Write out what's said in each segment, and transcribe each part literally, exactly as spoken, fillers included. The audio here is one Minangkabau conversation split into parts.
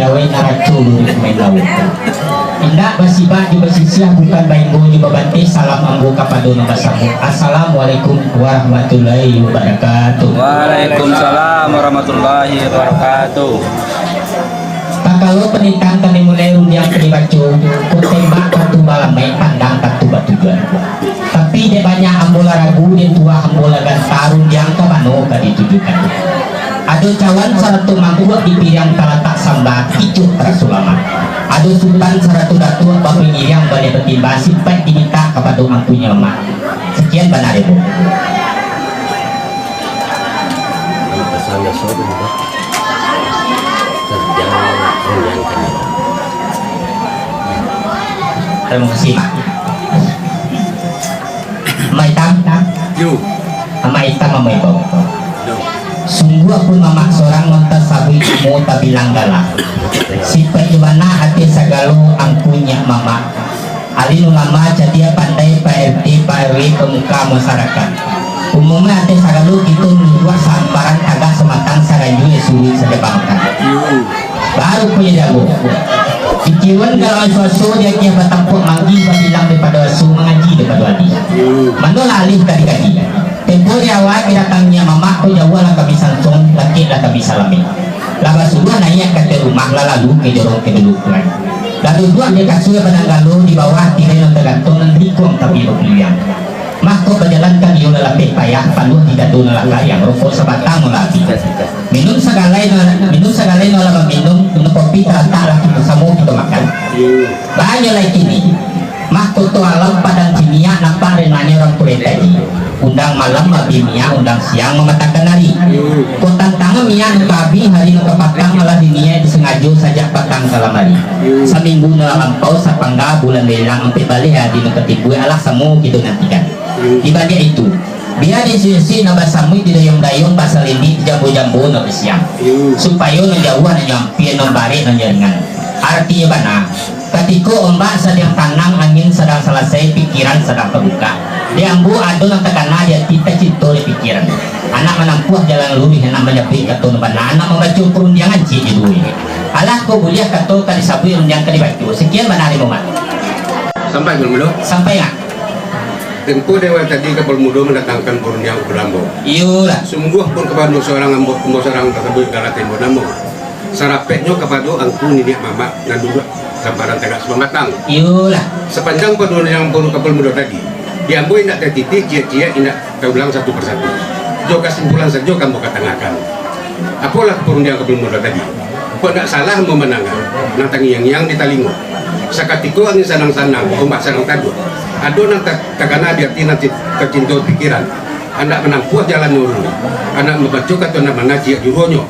Dawai naraco luruih main lauik. Indak basibak jo basisiah, bukan bainggo jo babateh, salam ambo kapado nan basamo. Assalamualaikum warahmatullahi wabarakatuh. Waalaikumsalam warahmatullahi wabarakatuh. Takalo panitahan ka dimulai, rundiang ka dibaco, kok tembak tantu balamaik, pandang tantu batujuan. Tapi dek banyak ambo lah ragu, dek tuah ambo lah ganta, rundiang ka mano ka ditujukan. Ado cawan sarato mangkuak, di piriang talatak samba, icuik taraso lamak. Ado sutan sarato datuak, bapangiriang baliak batimba, sipaik dimintak kapado angku nyo mamak. Sakian bana dek ambo. Tarimo kasih, Mak. Mak Itam. Yo. Mak Itam, Mak Itam. Yo. Sungguah pun mamak sorang, nan tasabuik namo, tabilang gala. Sipaik jo bana ateh sagalo angku nyo mamak. Alim ulama, cadiak pandai, Pak R T, Pak R W, pamuka masyarakat. Umumnyo ateh sagalo kito nuruik, sahamparan tagak, samatang saranjua, suruik sajabakan. Yo. Baru punyo jago. Pikiran galau suaso, di akia batampuak, manggih babilang daripado aso, mangaji daripado adi. Manolah alih ka dikaji. Tempo di awal kadatang nyo mamak ko, jauah lah kami sansuang, lakek lah kami salami. Lah basuluah naiak ka ateh rumah, lah lalu ka jorong ka dulu kurai. Lah duduak di kasua padang galo, di bawah tirai nan tagantuang, nan likuang tapi bakuliang. Mako bajalan kan iyo lah lapeh payah, paluah di dado nan lah kariang, rokok sabatang nan lah abih. Minum sagalai nan, minum sagalai nan lah baminum, minum kopi talatak lah kito samo kito makan. Banyak lai kini. Mah koto alam padang ciniak, nampak renanyo urang tuo tadi. Undang malam mabih minyak, undang siang mamatangkan ari. Kok tantangan minyak nan ka abih, hari nan ka patang, malah diniaik disangajo sajak patang kalam ari. Saminggu nan lah lampau, sapangga bulan nan ilang, ampek baleh ari nan ka timbua, alah samo kito nantikan. Di baliak itu, bia di sisi nan basamuik, di dayuang-dayuang, basalindik, di jambo-jambo nan basiang. Supayo nan jauah nan nyo ampia, nan barek nan nyo ringan. Aratinyo bana, katiko ombak sadang tanang, angin sadang salasai, pikiran sadang tabukak. Di ambo ado nan takana di ati, tacinto di pikiran. Anak manampuah jalan luruih, anak manyabuik kato nan bana, anak mambaco parundiangan ciek jo duo. Alah kok buliah kato ka disabuik, rundiang ka dibaco. Sakian bana dari Muhammad. Sampai, Guru Mudo? Sampai, Mak. Tempo dewa tadi Kapalo Mudo mandatangkan parundiang ka Kapalo Ambo. Iyolah. Sungguah pun kapado surang ambo, ambo surang tasabuik gala tembo namo. Sarapeknyo kapado angku niniak mamak nan duduak samparan tagak sabatang. Iyolah. Sapanjang parundiangan Kapalo Mudo tadi, di ambo indak tatitih, ciek-ciek indak taulang satu persatu. Jo kasimpulan sajo ka ambo katangahkan. Apolah parundiangan Kapalo Mudo tadi? Kok ndak salah ambo mandanga, nan tangiang-ngiang di talingo. Sakatiko angin sanang-sanang, ombak sanang taduak. Ado nan ta-, takana di ati, nan ci-, tacinto pikiran. Andak manampuah jalan nurun. Andak mambaco kato nan bana ciek juruonyo.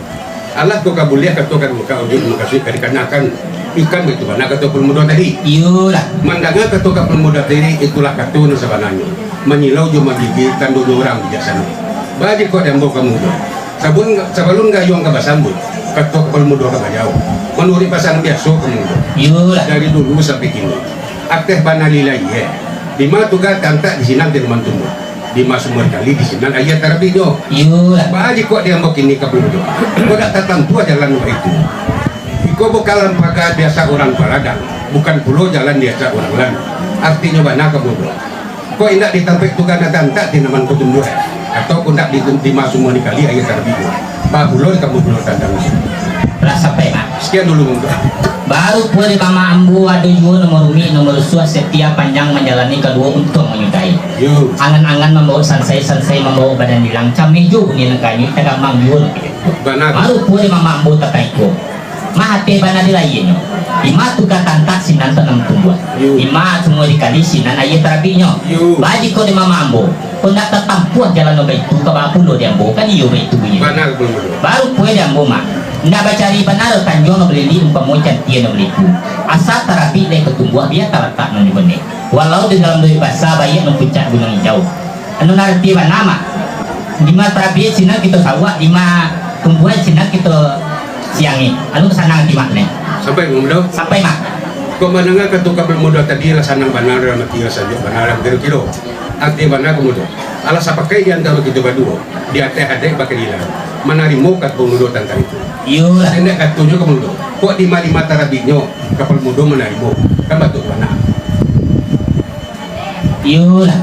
Alah kok ka buliah kato ka diungkak, ujuik mukasuik ka dikanakan. Ikan baitu bana kato Kapalo Mudo tadi. Iyolah. Mandanga kato Kapalo Mudo tadi, itulah kato nan sabananyo. Manyilau jo magigi, tandonyo urang bijaksano. Baa jikok di ambo ka Mudo. Sabun, sabalun gayuang ka basambuik, kato Kapalo Mudo ka bajawab. Manuruik basa nan biaso ka Mudo. Iyolah. Dari dulu sampai kini, ateh bana lilaie. Dima tuga tantak di sinan tanaman tumbuah. Dima sumua dikali di sinan aia tarabiknyo. Iyolah. Baa jikok di ambo kini Kapalo Mudo. Kok dak tatampuah jalan baitu. Iko bukan lampaga biasa urang paladang, bukan pulo jalan biasa urang lalu. Artinyo bana Kapalo Mudo. Kok indak di tampek tuga nan tantak tanaman ko tumbuah, atau kok indak di, dima sumua dikali aia tarabiknyo. Baa pulo di Kapalo Mudo tantang itu. Lah sampai, Mak. Sakian dulu, Mudo. Baru pulo di mamak ambo ado juo nan marumiak, nan marusuah, satia panjang manjalani kaduo untuang manyudahi. Yo. Angan-angan mambaok sansai, sansai mambaok badan ilang, cameh juo bunyi nan kanyuik, tagamang juo nan kanyuik. Bana. Baru pulo di mamak ambo tantang iko. Mah ateh bana di lahienyo. Dima tuga tantak sinan tanaman tumbuah. Yo. Dima sumua dikali sinan aia tarabiknyo. Yo. Baa jikok di mamak ambo, kok ndak tatampuah jalan nan baitu, ka baa pulo di ambo, kan iyo baitu bunyinyo. Bana, Kapalo Mudo. Baru pulo di ambo, Mak. Ndak bacari bana tanjuang nan balilik, umpamo cantia nan baliku. Asa tarabik lai ka tumbuah, bia talatak nan di bane. Walau di dalam doib basa, baiak nan puncak gunuang ijau. Anu nan arti bana, Mak. Dima tarabik sinan kito sauak, dima tumbuah sinan kito siangi. Anu sanang ati Mak ne. Sampai, Mudo? Sampai, Mak. Kok mandanga kato Kapalo Mudo tadi lah sanang bana, dalam ati lah sajuak bana, lah bakiro-kiro. Arti bana Kapalo Mudo. Alah sapakaik di antaro kito baduo, di ateh adaik bakadilah, manarimo kato Kapalo Mudo tantang itu. Iyolah. Pendek katonyo Kapalo Mudo. Kok dima-dima tarabiknyo, kapalo mudo manarimo, kan batua tu bana. Iyolah.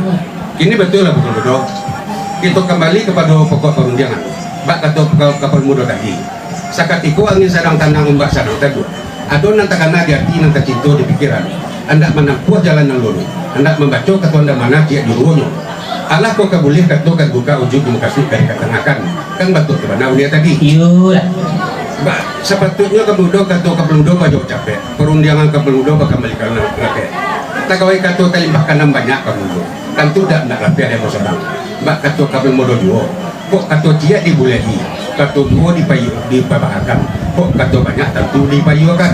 Kini batua lah, kapalo mudo. Kito kambali kapado pokok parundiangan. Bak kato ka-, kapalo mudo tadi, sakatiko angin sadang tanang, ombak sadang taduah. Ado nan takana di ati, nan tacinto di pikiran. Andak manampuah jalan nan lurus, andak mambaco kato nan bana ciek juruonyo. Alah ko ka buliah kato ka dibuka, ujuik di mukasuik ka dikatangakan. Kan batua tu bana buliah tadi. Iyolah. Ba, sapatuiknyo kapalo mudo kato kapalo mudo bajawab capek. Parundiangan kapalo mudo bakambalikan nan lapeh. Tagawai kato talimpahkan nan banyak kapalo mudo. Tantu dak, ndak lapeh dek ambo sadang. Bak kato kapalo mudo juo. Kok kato ciek dibuliahi, kato duo dipayu-, dipabahakan, kok kato banyak tantu dipayuakan.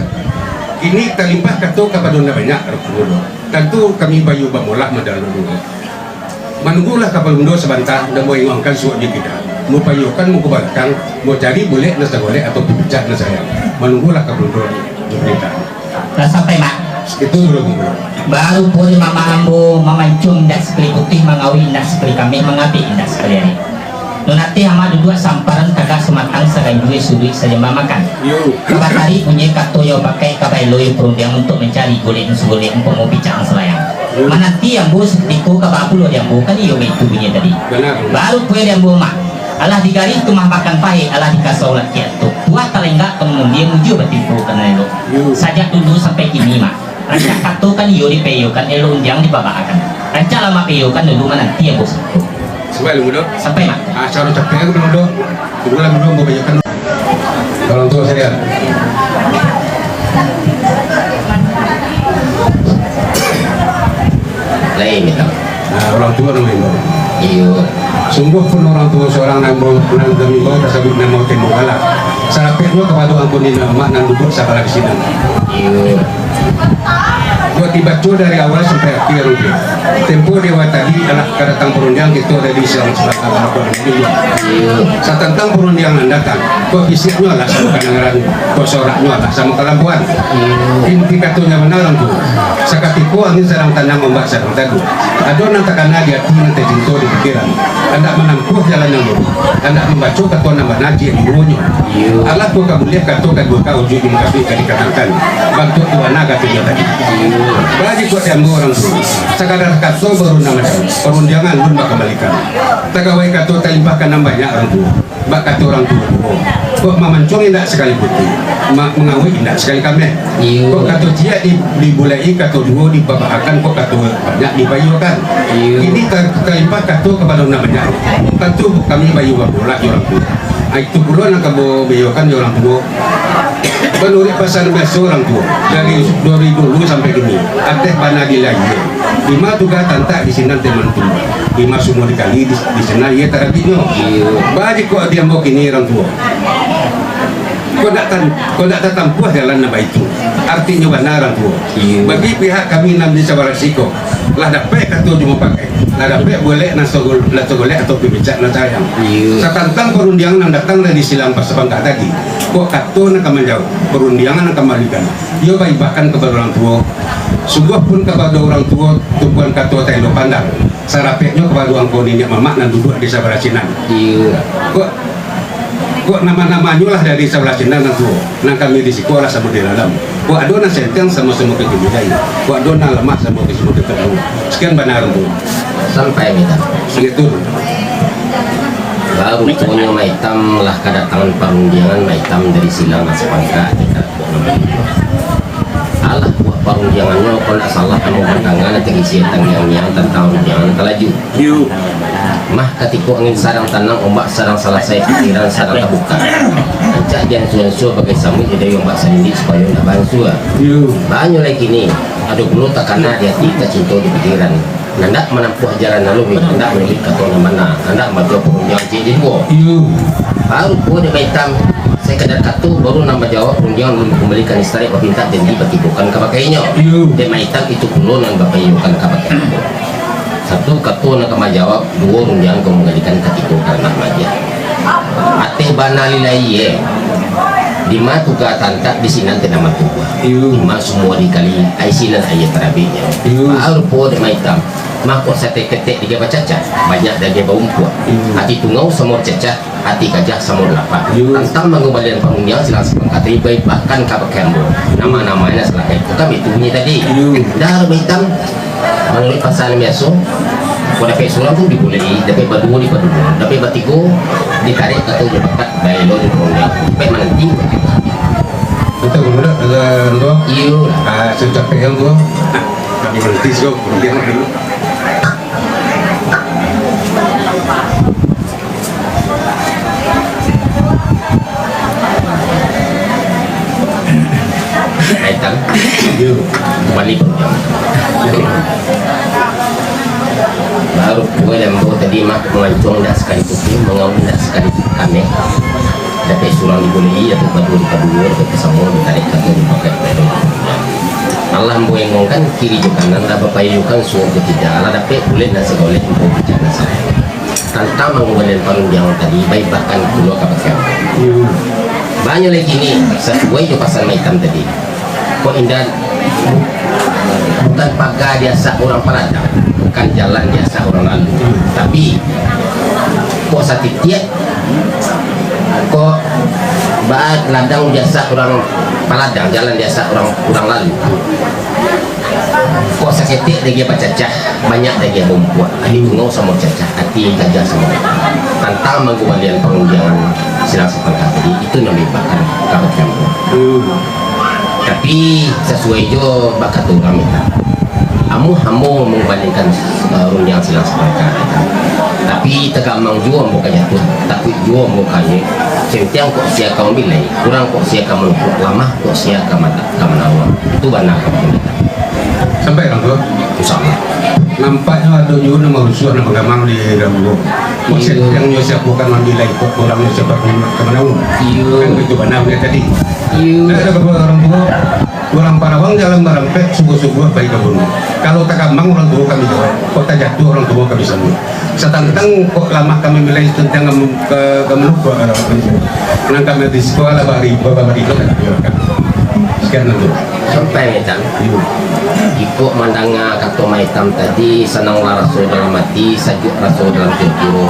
Kini talimpah kato kapado nan banyak, kapalo mudo. Tantu kami bayu bamolah madalam dulu. Manunggulah kapalo mudo sabanta, nan mo ingokan suok jo kida. Mo payuakan muko balakang, mo cari bulek nan sagolek atau picak nan sayang. Manunggulah kapalo mudo di, di parintah. Lah sampai, Mak? Itu dulu, Bro. Baru pun mamak ambo mamancung indak sakali putih, mangawik indak sakali kameh, mangabek indak sakali arek. Nan ateh amak duduak samparan, tagak samatang, saganjua suduik sajo mamakan. Yo. Ka batarik bunyi kato yo pakai, ka baelo yo parundiang, untuak mancari golek nan sagolek, umpamo picak nan salayang. Yo. Mananti ambo sakutiko ka bapulo di ambo, kan iyo baitu bunyi tadi. Bana. Baru pun di ambo, Mak. Alah digarih tu mah makan pahek, alah dikasau lakiak tu. Buah talenggak tu mundia, mujua batimpo ka nan elok. Yo. Sajak dulu sampai kini, Mak. Rancak kato kan iyo dipayokan, elok rundiang dipabaakan. Rancak lah Mak payokan dulu, mananti ambo sakutiko. Sampai dulu, Mudo. Sampai, Mak. Ah, caro capek aku, Mudo. Tunggulah, Mudo, ambo payokan. Orang tua sekalian. Lain, Mak. Nah, orang tua namo imbau. Iyo. Sungguahpun orang tua surang nan imbau, nan kami imbau tasabuik namo tembok galak. Sarapeknyo kapado angku niniak mamak nan duduak sabalah di sinan. Iyo. Buat dibaco dari awal sampai akhir, Rupiah. Tempo di awal tadi alah ka datang parundiang, kito dari silang sabanta. Iyo. Satantang parundiang nan datang, kok fisiknyo alah samo kadangaran, kok soraknyo alah samo kalampuan. Iyo. Inti katonyo bana, Orang Tuo. Sakatiko angin sadang tanang, ombak sadang taduah. Ado nan takana di ati, nan tacinto di pikiran. Andak manampuah jalan nan luruih. Andak mambaco kato nan bana ciek juruonyo. Iyo. Alah ko ka buliah kato ka dibuka, ujuik di mukasuik ka dikatangkan. Bantuak tu bana katonyo tadi. Iyo. Baa jikok di ambo, Orang Tuo. Sakadar kato baru nan macam. Parundiangan alun bakambalikan. Tagawai kato talimpahkan nan banyak, Orang Tuo. Bak kato urang tuo-tuo, kok mamancuang indak sakali putih, ma-, mangawik indak sakali kameh. Iyo. Kok kato ciek di-, dibulek-i, kato duo dipabaakan, kok kato banyak dipayuakan. Iyo. Kini ta-, talimpah kato kapado nan banyak. Tantu kami bayu babolak jo urang tuo. Ah, itu pulo nan ka ambo bayokan jo urang tuo. Manuruik pasan biaso urang tuo, dari, dari dulu sampai kini, ateh bana di layie. Dima tuga tantak di sinan teman tu. Dima sumua dikali di, di sinan iyo tarabiknyo. Iyo. Baa jikok di ambo kini, urang tuo. Kok ndak tan-, kok ndak tatampuah jalan nan baitu. Artinyo bana, urang tuo. Iyo. Bagi pihak kami nan di sabalah siko, lah dapek kato jo mapakai, lah dapek bulek nan sagol-, nan sagolek atau pibicak nan sayang. Iyo. Satantang parundiangan nan datang dari silang pasapangka tadi, kok kato nan ka manjawab, parundiangan nan ka mambalikan. Iyo baibahkan kapado urang tuo. Sungguahpun kapado urang tuo, tumpuan kato taelo pandang. Sarapeknyo kapado angku niniak mamak nan duduak di sabalah sinan. Iyo. Kok, kok nama-namanyo lah dari sabalah sinan nan tuo, nan kami di siko lah samo di dalam. Kok ado nan senteng, samo-samo kito bidai. Kok ado nan lamah, samo-samo kito tahu. Sekian bana, Orang Tuo. Sampai, Maitam. Sagitu. Baru punyo Maitam lah kadatangan parundiangan, Maitam dari silang nan sapangka. Alah buah parundiangannyo, kok ndak salah ambo mandanga nan tagisiah tangiang-ngiang tantang rundiangan nan talaju. Iyo. Mah katiko angin sadang tanang, ombak sadang salasai, pikiran sadang tabuka. Rancak diansua-ansua bagai samuik, didayuang bak salindik supayo ndak baansua. Iyo. Banyo lai kini, ado pulo takana di ati, tacinto di pikiran. Nan andak manampuah jalan nan luruih, andak manuruik kato nan bana, andak mambaco parundiangan ciek juo. Iyo. Baru pulo dek Maitam, sakadar kato baru nan manjawab, rundiangan alun bakambalikan, istariak bapintak janji batibokan kabakeh inyo. Iyo. Dek Maitam itu pulo nan bapaiyokan kabakeh ambo. Satu kato nan ka manjawab, duo rundiangan ka manggalikan, katigo karanak maagiah. Ateh bana lai layie. Dima tuga tantak, di sinan tanaman tubuah. Iyo. Dima sumua dikali, ai sinan aia tarabiknyo. Iyo. Baru pulo dek Maitam. Mako saketek-ketek digia bacacah, banyak digia baumpuak. Hmm. Ati tungau samo cacah, ati gajah samo lapah. Yo. Tantang mangumbalian parundiangan silang sapangka tadi, baibakkan ka bakeh ambo. Nama-namanya salah itu kan itu bunyi tadi. Yo. Dah, Abah Itam, manuruik pasan biaso, kok dapek surang tu dibulai, dapek baduo dipaduo, dapek batigo ditarik kato jo bakat, baelo jo parundiangan. Dapek mananti. Kita dulu dah, ada dua. Iyo. Ah, saya capek yang dua. Kami berhenti, so, berhenti dulu. Aitan. Yo. Balik. Baru kue dan bau tadi mak mangancung dah sakali putih, mangaun dah sakali aneh. Dapek surang dibulai, dapek baduo dipaduo, dapek basamo ditarik kato dipakai. Alah ambo engongkan kiri jo kanan, lah bapayukan suok jo kida, lah dapek buliah nan sagolek ambo bicana salah. Tantang mangumbalian parundiangan tadi, baibakkan pulo ka bakeh. Hmm. Banyak lagi ni, sasuai jo pasan Maitam tadi. Kok indak, bukan paga diasak urang paladang, bukan jalan diasak urang lalu. Hmm. Tapi, kok satitiak, kok baa ladang diasak urang paladang, jalan diasak urang, urang lalu. Kok saketek digia bacacah, banyak digia baumpuak. Ati tungau samo cacah, ati gajah samo lapah. Tantang mangumbalian parundiangan silang sapangka tadi, itu nan baibakkan ka bakeh ambo. Hmm. Tapi, sasuai jo bak kato urang minta. Amuah ambo mangumbalikan, eh, rundiang silang sapangka. Tapi, tagamang juo ambo ka jatuah, takuik juo ambo ka anyuik. Sentiang kok sia ka mambilai, kurang kok sia ka manukuak, lamah kok sia ka mata-, ka manawang. Itu bana ka minta. Sampai urang tuo? Insya Allah. Nampaknyo ado juo nan marusuah, nan bagamang di dalam gua. Iyo. Maksudnyo siapo kan mambilai, kok kurangnyo siapo ka manawang. Iyo. Kan baitu bana buliah tadi. Iyo. Nah, ado bapak urang tuo, urang Panawang jalan barampek, subuah-subuah pai ka bunuah. Kalau tagamang urang tuo kami jawab, kok tajatuah urang tuo kami sambuik. Satantang kok lamak kami milai tantang kamu, ka, ka manukuak, eh, nan kami di sikola bari, babari tu kan. Sekian dulu. Sampai, Maitam. Hmm. Iko mandanga kato Maitam tadi, sananglah raso dalam ati, sajuak raso dalam kiro-kiro.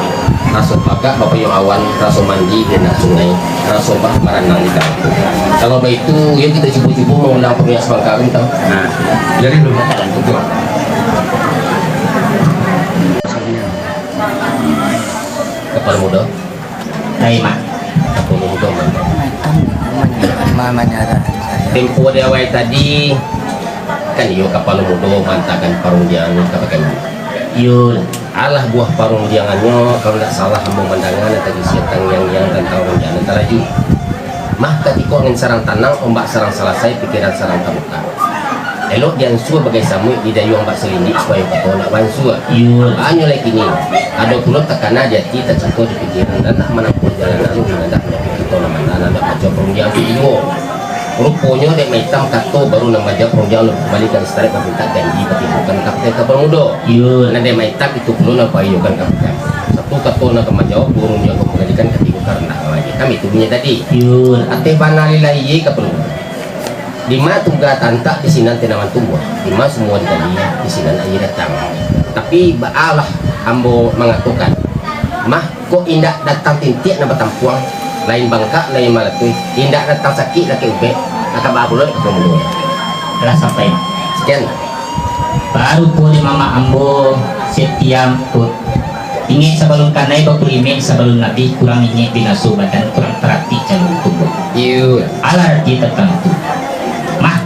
Raso pagak bapayuang awan, raso mandi di anak sungai, raso bah baranang di tampek. Kalau baitu, yo kito cubo-cubo maulang parundiangan sapangka, Maitam. Nah, jadi dulu. Kapalo mudo. Lai, Mak. Kapalo mudo, Mak. Mamanya, mamanya. Tempo di awal tadi, kan iyo kapalo mudo maantakan parundiangan ka bakeh ambo. Iyo. Alah buah parundiangannyo, kalau ndak salah ambo mandanga nan tadi siang tangiang-ngiang tantang rundiangan nan talaju. Mah, katiko angin sarang tanang, ombak sarang salasai, pikiran sarang tabuka. Elok diansua bagai samuik, didayuang bak salindik, supayo kato ndak baansua. Iyo. Hanyo lai kini, ado pulo takana di ati, tacangko di pikiran, nan nak manampuah jalan nan, nan nak manyapuik kato nan bana, nan nak baco parundiangan tu juo. Ruponyo dek Maitam kato baru nan baco parundiangan, kumbalikan satarik, bamintak janji, batimbokan ka Kapten Kapal Mudo. Iyo. Nan dek Maitam itu pulo nan paiyokan ka Kapten. Satu kato nan ka manjawab, duo rundiang ka manjadikan, katigo ka randah ka manjadikan. Itu bunyi tadi. Iyo. Ateh bana lilah iye ka pulo. Dima tungga tantak, di sinan tanaman tumbuah. Dima sumua digali, di sinan aia datang. Tapi, baalah ambo mangatokan, mah, kok indak datang tintiak nan batampuang, lain bangkak, lain malatuih, indak datang sakik, lakek ubek, ka baa pulo dek Kapal Mudo. Lah sampai. Sekian. Baru pun di mamak ambo, Setia Mangkut. Ingek sabalun kanai, bakulimek sabalun labih, kurang ingek binaso badan, kurang taratik calon tubuah. Iyo. Alah arti tantang itu. Mah,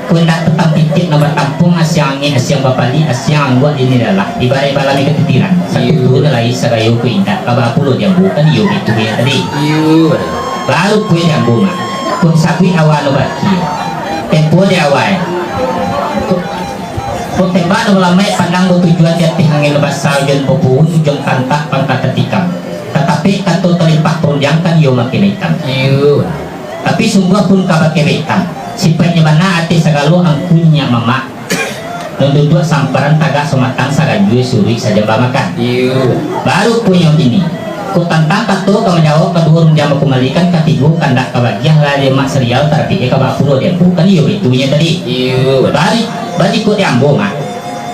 kok indak tatang tintiak nan batampuang, asiang angin, asiang bapaliak, asiang angguak di ninilah, ibarat balami katitiran. Satu Iyo. Turun lai sagayo ko indak, ka baa pulo diambo, kan iyo itu yang tadi. Iyo. Baru kue diambo, Mak. Kok sabuik awal no bakia. Tempo di awal. Kok Kok tembak nan balamaik, pandang batujuan di ateh angin nan basa, ujuang bapuhun, ujuang tantak, pangka tatikam. Tatapi kato talimpah parundiangan iyo makin itam. Iyo. Tapi sungguah pun ka bakeh itam. Sipaiknyo bana ateh sagalo angku niniak mamak. Nan duduak samparan tagak samatang saganjua suruik sajamba makan. Iyo. Baru punyo kini. Kok tantang kato ka manjawab, kaduo rundiang bakumbalikan, katigo kandak ka bagiah, lah dek Mak Sarial tarapik ka baa pulo diambo, kan iyo baitu bunyi tadi. Iyo. Bari, bari kok diambo, Mak.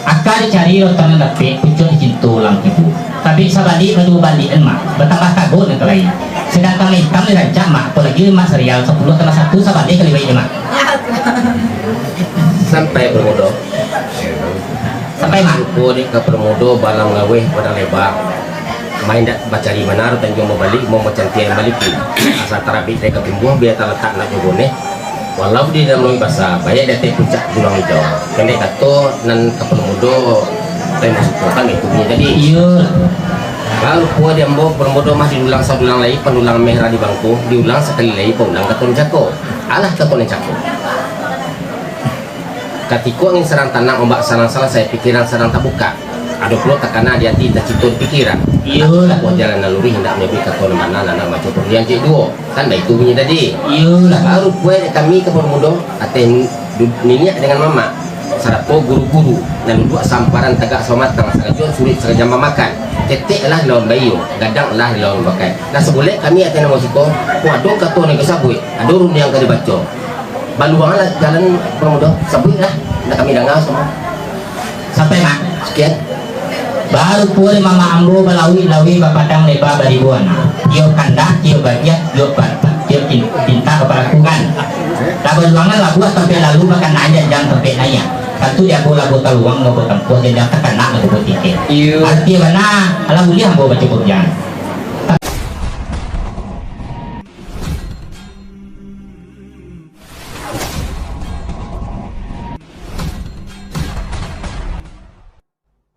Aka dicari rotan nan dapek, pucuak dicinto urang tibo. Tabik sabalik badu baliak-an, Mak, batambah kagot nan ka lai. Sadangkan nan itam dirancak, Mak, apolai Mak sarial sapuluah tambah satu sabalik ka liwaik, Mak. Sampai Parmudo. Sampai, Mak. Rupo dek ka Parmudo balam gaweh badan leba. Main dak bacari bana, tanjuang babalik, mau macantiang balik. Asa tarabik dari katumbuah, biar talatak nak jo boneh. Walau di dalam lauik basa, baiak di ateh puncak gunuang ijau. Pendek kato, nan ka Parmudo, tai masuko kan itu bunyi tadi. Iyo. Baru puo di ambo, Parmudo mah diulang sadulang lai, pandulang merah di bangko, diulang sakali lai, paulang kato nan cako. Alah kato nan cako. Katiko angin sadang tanang, ombak sadang salasai, pikiran sadang tabukak. Ado pulo takana di ati, tacito di pikiran. Iyolah. Buah jalan nan luruih, indak manyabuik kato nan bana, nan nak maco pandian cek duo. Kan baitu bunyi tadi. Iyolah. Baru puai dek kami ka Parmudo, ateh du-, niniak dengan mamak, sarato guru-guru, nan duduak samparan tagak samatang, sarajuan suruik sarajam bamakan. Keteklah dilawan baiyo, gadanglah dilawan bakai. Nah, sabulek kami ateh namo siko, kok ado kato nan ka disabuik, ado rundiang ka dibaco. Baluanglah jalan Parmudo, sabuiklah, nak kami danga samo. Sampai, Mak. Sakian. Baru pulo mamak ambo balauik-lauik bapadang leba baribu anak. Tiok kandah, tiok bagiah, tiok pa-, tiok tin-, pintak bapalakuan. Lah baluangan labuah tampek lalu, bakanaan janjang tampek naiak. Tantu di ambo labuah taluang, ambo tampuah janjang takanak, ambo batikia. Iyo. Arti bana, alah buliah ambo bacukuik jan.